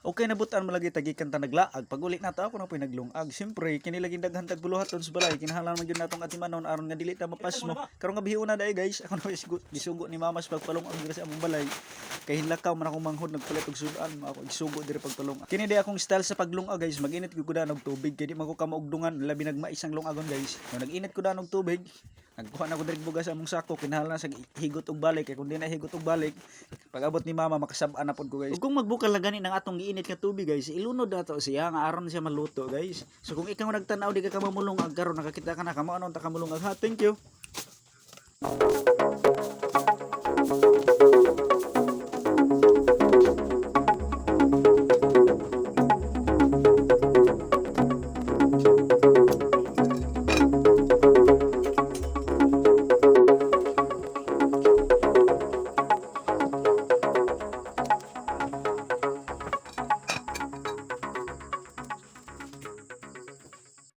Okay, nabutan mo lagi tagikan ta naglaag. Pag uli nato, ako na po'y naglungag. Siyempre, kini laging daghan tag buluhaton sa balay. Kinahanglan man gyud natong atimanon aron nga dili ta mapasmo. Karong gabi una dai, guys, ako na gisugo ni mama sa pagpalungag diri sa among balay. Kay hinlakaw man akong manghod, nagpalit og sudan, ako igsugo diri pagpalungag. Kini day akong style sa paglungag, guys, mag-init gyud ko daan og tubig kay di man ko kamaugdungan, labi nagmais ang lungagon, guys. No nag-init ko daan og tubig, nagkuha na ko diri bugas sa among sako, kinahanglan sa higot og balik kay kung di na higot og balik, pag-abot ni mama makasab-an na pod ko, guys. Ug kung magbukal na gani ng atong giinit nga tubig, guys, ilunod nato siya nga aron siya maluto, guys. So kung ikaw nagtan-aw di ka kamamulungag karon, nakakita ka na kamo anon ta kamulungag ha. Thank you.